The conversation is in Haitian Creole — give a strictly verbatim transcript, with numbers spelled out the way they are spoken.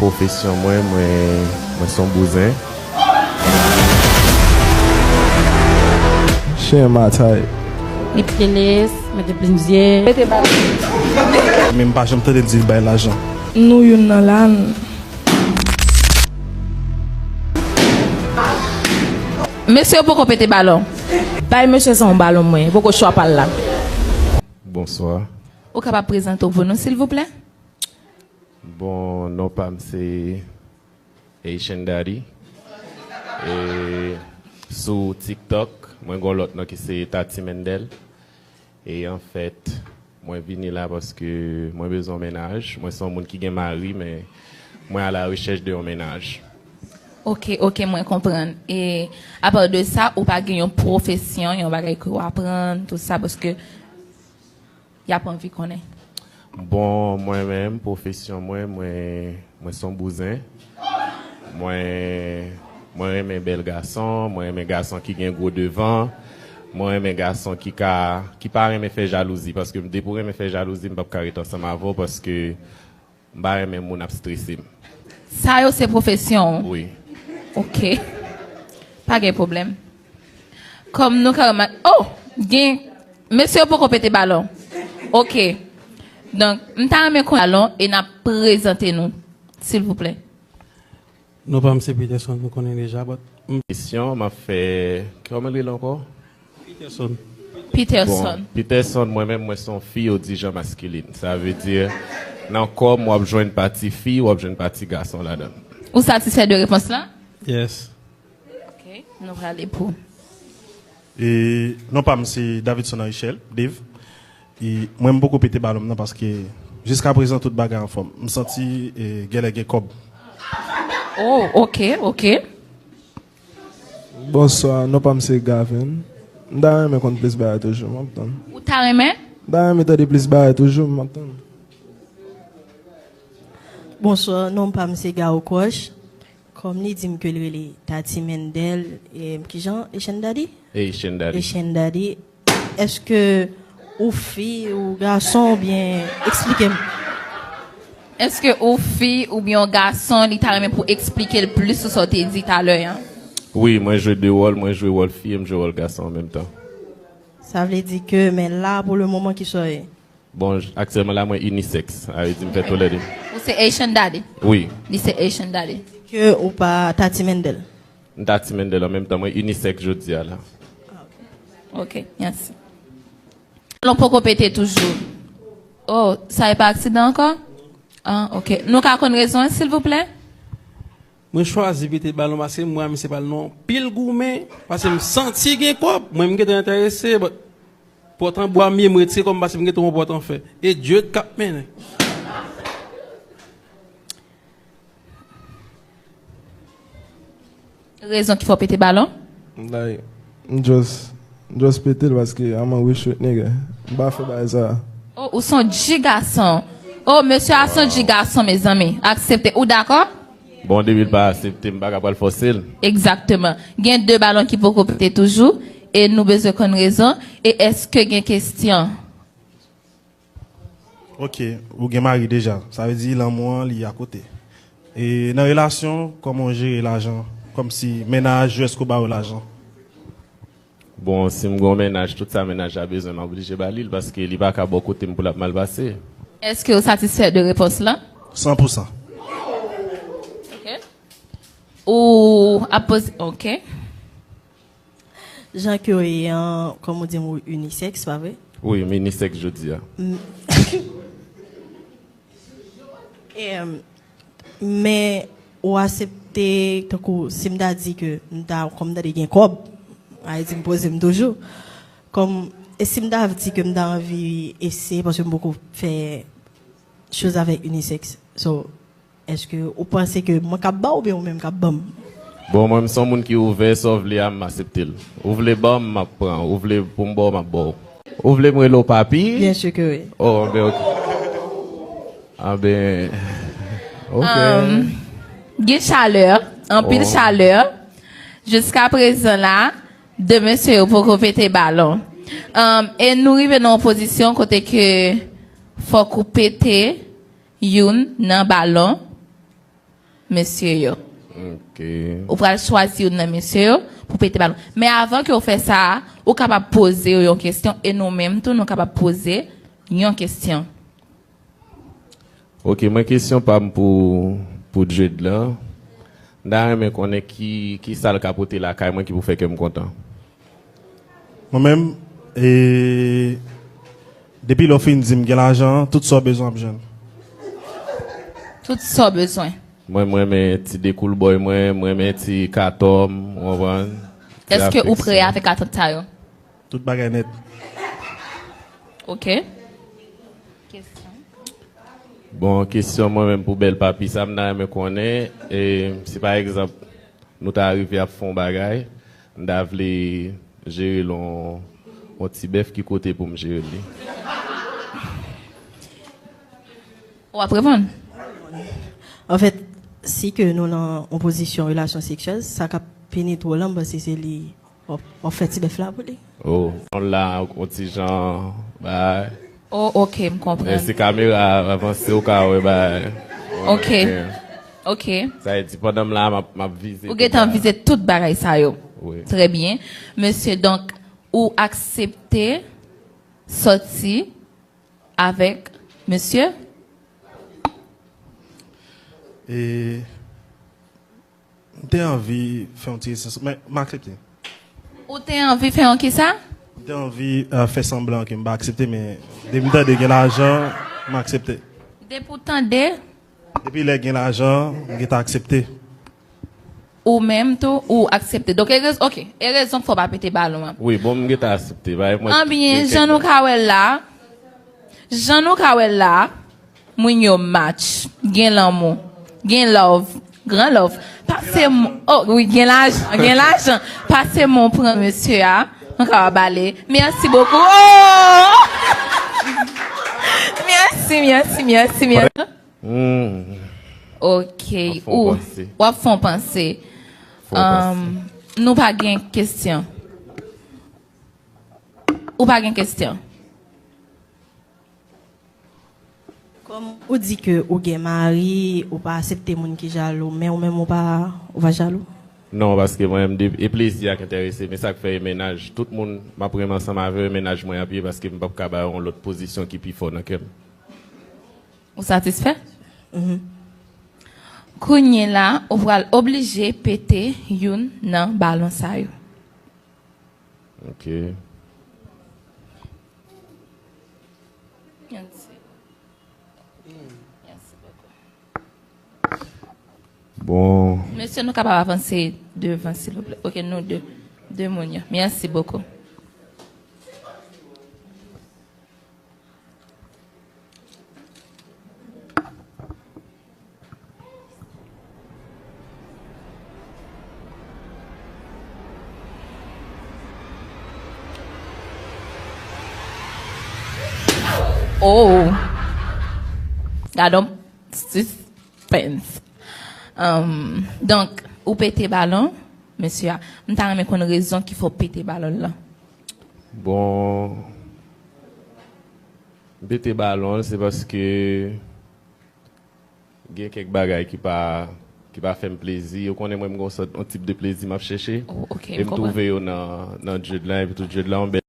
Pwofesyon mwen, mwen, mwen se yon bouzen. Chen matay. Li plis, mete plis zye. Mete bal. Men m pa janm tande l di l bay lajan. Nou youn nan la. Mesye yo poko pete balon. Bay mesye sa yon balon mwen, poko chwa pa l la. Bonswa. Ou kapab prezante w pou nou silvouplè? Bon, non pa m se Haitian Daddy. E sou TikTok, mwen gen yon lòt non ki se Tati Mendel. E anfèt, mwen vini la paske mwen bezwen yon mennaj. Mwen se yon moun ki gen mari, men mwen a la rechèch de yon mennaj. Ok, ok, mwen konprann. E apa de sa, ou pa gen yon pwofesyon, yon bagay ke w aprann, tout sa, paske y ap anvi konnen. Bon, mwen menm, pwofesyon mwen, mwen, mwen se yon bouzen. Mwen, mwen renmen bèl gason, mwen renmen gason ki gen gwo devan, mwen renmen gason ki ka, ki pa renmen fè jalouzi, paske depi w renmen fè jalouzi, m p ap ka ret ansanm avè w, paske m pa renmen moun ap strese m. Sa yo se pwofesyon w? Wi. Ok. Pa gen pwoblèm. Kòm nou ka remake, oh! Gen, mesye yo poko pete balon. Ok. Donk, m ta renmen konn balon e n ap prezante nou, silvouplè. Non pa m se Peterson, nou konnen deja, but m. Kesyon, m ap fè, kòman l rele ankò? Peterson. Peterson. Bon, Peterson, mwen menm, mwen se yon fi, yo di jan maskilin. Sa vle di, nan kò m, w ap jwenn pati fi, w ap jwenn pati gason ladan l. Ou satisfè de repons la? Yes. Ok, nou prale pou. E non pa m se Davidson Henrichel, Dave. E mwen m poko pete balon m nan paske jiska prezan tout bagay anfòm. M santi e, genlè gen kòb. Oh, ok, ok. Bonswa, non pa m se Gavin. M ta renmen konn plis bagay toujou, m ap tann. Ou ta renmen? M ta renmen tande plis bagay toujou, m ap tann. Bonswa, non pa m se Gao Kwoch. Kòm li di m ke l rele Tati Mendel, e kijan Echendadi? Echendadi. Echendadi. Èske ou fi, ou gason, oubyen eksplike m. Èske ou fi oubyen yon gason, li ta renmen pou eksplike l plis sou sa w te di talè a? Wi, mwen jwe de wòl, mwen jwe wòl fi e m jwe wòl gason an menm tan. Sa vle di ke, men la, pou le moman, kisa w ye? Bon, aktyèlman la, mwen unisex. Sa vle di m fè tou lè de. Ou se Echendadi? Wi. Li se Echendadi. Ke ou pa Tati Mendel? M Tati Mendel an menm tan, mwen unisex jodi a la. Ok, mèsi. Balon poko pete toujou. Oh, sa e pa aksidan ankò? Ah, ok. Nou ka konn rezon an, silvouplè? Mwen chwazi pete balon paske m wè misye pral nan anpil goumen, paske m santi gen kòb. Mwen m gentan enterese, but pòt an bwa m ye, m retire kò m paske m gentan wè yon pòt an fè. E Dye k ap mennen. Rezon ki fè w pete balon? Like, m just, m just pete l paske I'm a wish with nigga. M pa fè bagay sa. Oh, ou son G gason. Oh, mesye a son G gason, mezanmi. Aksepte. Ou dakò? Bon, depi l pa aksepte, m pa ka pral fòse l. Egzakteman. Gen de balon ki poko pete toujou, e nou bezwen konn rezon. E èske gen kesyon? Ok, ou gen mari deja. Sa vle di lanmou an li akote. E nan relasyon, kòman w jere lajan? Kòmsi mennaj yo, èske w ba yo lajan? Bon, si m gen yon mennaj, tout sa mennaj la bezwen, m oblije ba li l, paske li pa ka bò kote m pou l ap mal pase. Èske ou satisfè de repons lan? San pou san. Ok. Ou ap poze, ok. Jan ke w ye an, kòm ou di m, ou unisex, pa vre? Wi, m unisex jodi a. Em, men ou aksepte, tankou si m ta di ke m ta, kòm m tande gen kòb, a di m poze m toujou. Kòm, e si m ta di ke m ta anvi eseye, paske m poko fè choz avèk unisex. So, èske ou panse ke mwen k ap ba w oubyen ou menm k ap ban m? Bon, mwen, m se yon moun ki ouvè, sa w vle a, m aksepte l. Ou vle ban m, m ap pran. Ou vle pou m ba w, m ap ba w. Ou vle m rele w papi? Byen si ke wi. Oh, anben, ok. Anben, ok. Gen chalè, anpil chalè. Jiska prezan la, de mesye yo poko pete balon. Um, e nou rive nan yon pozisyon kote ke fòk ou pete youn nan balon. mesye yo. Ok. Ou pral chwazi youn nan mesye yo pou pete balon. Men avan ke w fè sa, ou kapab poze yo yon kesyon e nou menm tou, nou kapab poze yon kesyon. Ok, mwen kesyon pa m pou, pou Jude lan. M ta renmen konnen ki, ki sa l ka pote lakay mwen ki pou fè kè m kontan. Mwen menm, e, depi lè w fin di m gen lajan, tout sa w bezwen ap jwenn. Tout sa w bezwen. Mwen, mwen renmen ti dekoulbòy mwen, mwen renmen ti katòm, ou konprann? Ti Èske ou prè avèk sa. Avèk atant sa yo? Tout bagay nèt. Ok. Kesyon. Bon, kesyon mwen menm pou bèl papi, sa m ta renmen konnen, e, si pa egzanp, nou ta rive ap fè yon bagay, m ta vle jere l yon, yon ti bèf, ki kote pou m jere l li? W ap reponn? Anfèt, si ke nou nan yon pozisyon relasyon seksyèl, sa k ap penetre w lan, m panse se li w ap, w ap fè ti bèf la pou li. Oh, non la, yon ti jan, bay. Oh, ok, m konprann. Men si kamera avanse, ou ka wè, bay. Ok. Ok. Sa vle di, pandan m la, m ap, m ap vize tout bagay. Ou gentan vize tout bagay sa yo. Wi. Trè byen. Mesye, donk, ou aksepte sòti avèk mesye? E, m te anvi fè yon ti resans, men m aksepte. Ou te anvi fè yon kisa? M te anvi, euh, fè sanblan ke m pa aksepte, men depi m tande gen lajan, m aksepte. Depi w tande? Depi lè gen lajan, m gentan aksepte. Ou menm tou, ou aksepte. Donk, e rez-, ok, e rezon k fè w pa pete balon an. Wi, bon, m gentan aksepte. Bay mwen. Anbyen, jan nou ka wè l la, jan nou ka wè l la, moun yo match, gen lanmou, gen love, gran love. Pase m, oh, wi, gen lajan, gen lajan. Pase m pran mesye a, mwen ka ba l. Merci beaucoup. Oh! Merci, merci, merci, merci. Hmm. Ok. W ap fè yon panse. W ap fè yon panse. Fè yon panse. Um, nou pa gen kesyon. Ou pa gen kesyon. Kòm ou di ke ou gen mari, ou pa aksepte moun ki jalou, men ou menm ou pa, ou pa jalou? Non, paske mwen menm, de-, e plezi a k enterese m, e sa k fè e mennaj, tout moun m ap renmen ansanm avè yo, e mennaj mwen ap ye, paske m p ap ka ba yo yon lòt pozisyon ki pi fò nan kè m. Ou satisfè? Mhm. Kounye la, ou pral oblije pete youn nan balon sa yo. Ok. Merci. Merci beaucoup. Bon. Mesye, nou kapab avanse devan, silvouplè? Ok, nou de, de moun yo. Merci beaucoup. Oh! Gade yon suspense. Um, donk, ou pete balon, mesye a. M ta renmen konn rezon ki fè w pete balon lan. Bon, m pete balon, se paske gen kèk bagay ki pa, ki pa fè m plezi. Ou konnen mwen, m gon sòt, yon tip de plezi m ap chèche. Oh, ok, m konprann. E m twouve yo nan, nan Jude lan, epi tou Jude lan, yon bèl